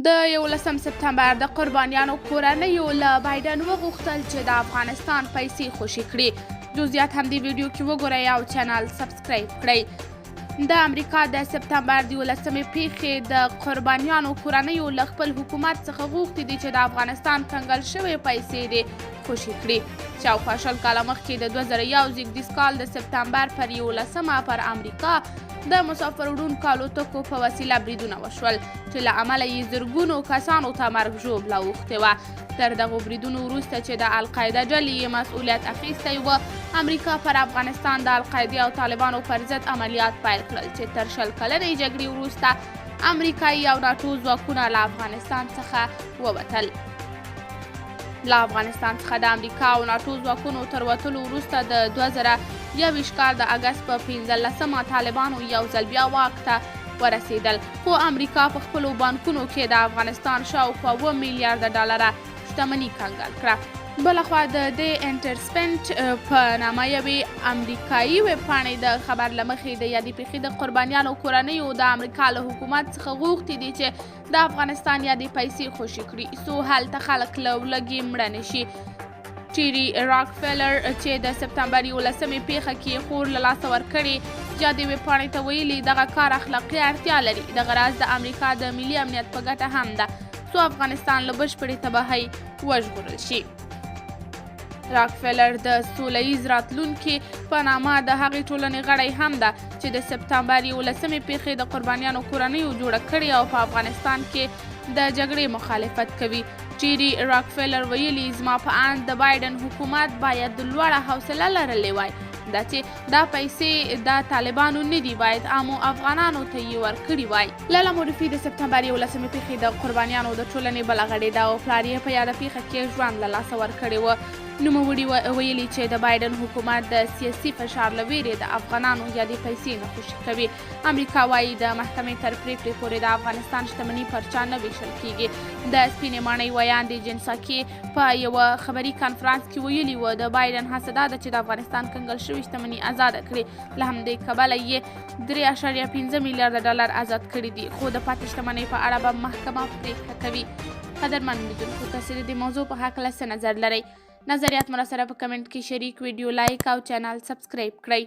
د یولسم سپتمبر د قربانیانو کورنیو له بایډن وغوښتل چې د افغانستان پیسې خوشې کړي. جزئیات هم دې ویډیو کې وګورئ او چینل سبسکرایب کړئ. د امریکا د سپتمبر د یولسمې پیښې د قربانیانو کورنیو له خپل حکومت څخه غوښتي دي چې د افغانستان کنګل شوې پیسې دې خوشې کړي. شاوخوا 20 کاله مخکې د 2001 زیږدیز کال د سپتمبر پر 11مه پر امریکا د مسافر وړونکو الوتکو په وسیله بریدونه وشول چې له امله یې زرګونو کسانو ته مرګ ژوبله اوښتې وه. تر دغو بریدونو وروسته چې د القاعده ډلې یې مسؤلیت اخیستی و، امریکا پر افغانستان د القاعدې او طالبانو پر ضد عملیات پیل کړل چې تر 20 کلنې جګړې وروسته امریکایي او ناټو ځواکونه له افغانستان څخه ووتل. له افغانستان څخه د امریکا او ناټو ځواکونو تر وتلو وروسته د 2021 کال د اګست په 15مه طالبانو یو ځل بیا واک ته ورسېدل، خو امریکا په خپلو بانکونو کې د افغانستان شاوخوا 7 میلیارده ډالره شتمني کنګل کړه. بلخوا د دې انټرسپنټ په نامه یوې امریکایي ویبپاڼې د خبر له مخې د یادې پیښې د قربانیانو کورنیو د امریکا له حکومت څخه غوښتي دي چې د افغانستان یادې پیسې خوشې کړي څو هلته خلک له ولږې مړه نه شي. ټیری راکفیلر چې د سپتمبر 11مې پیښه کې خور له لاسه ورکړې یادې ویبپاڼې ته ویلي دغه کار اخلاقي اړتیا لري، دغه راز د امریکا د ملي امنیت په ګټه هم ده څو افغانستان له بشپړې تباهۍ وژغورل شي. راکفیلر د سوله ییز راتلونکي په نامه د هغې ټولنې غړی هم ده چې د سپتمبر 11مې پیښې د قربانیانو کورنیو جوړه کړې او په افغانستان کې د جګړې مخالفت کوي. ټیری راکفیلر ویلي، زما په اند د بایډن حکومت باید لوړه حوصله لرلې وای، دا چې دا پیسې د طالبانو نه دي باید عامو افغانانو ته یې ورکړي وای. لالا مورفي د سپتمبر 11مې پیښې د قربانیانو د ټولنې بله غړې ده او پلار یې په یاده پیښه کې ژوند له لاسه ورکړی و. نوموړي ویلي چې د بایډن حکومت د سیاسي فشار له ویرې د افغانانو یادې پیسې نه خوشې کوي. امریکا وایي د محکمې تر پریکړې پورې د افغانستان شتمني پر چا نه ویشل کیږي. د سپینې ماڼۍ ویاندې جن ساکي په یوه خبري کانفرانس کې ویلي و د بایډن هڅه دا ده چې د افغانستان کنګل شوې شتمني ازاده کړي، له همدې کبله یې 3.5 میلیارډ ډالر ازاد کړي دي، خو د پاتې شتمنۍ په اړه به محکمه پریکړه کوي. قدرمن لیدونکو، تاسې د دې موضوع په هکله څه نظر لرئ؟ نظریات مو راسره په کمنټ کې شریک، ویډیو لایک او چینل سبسکرایب کړئ.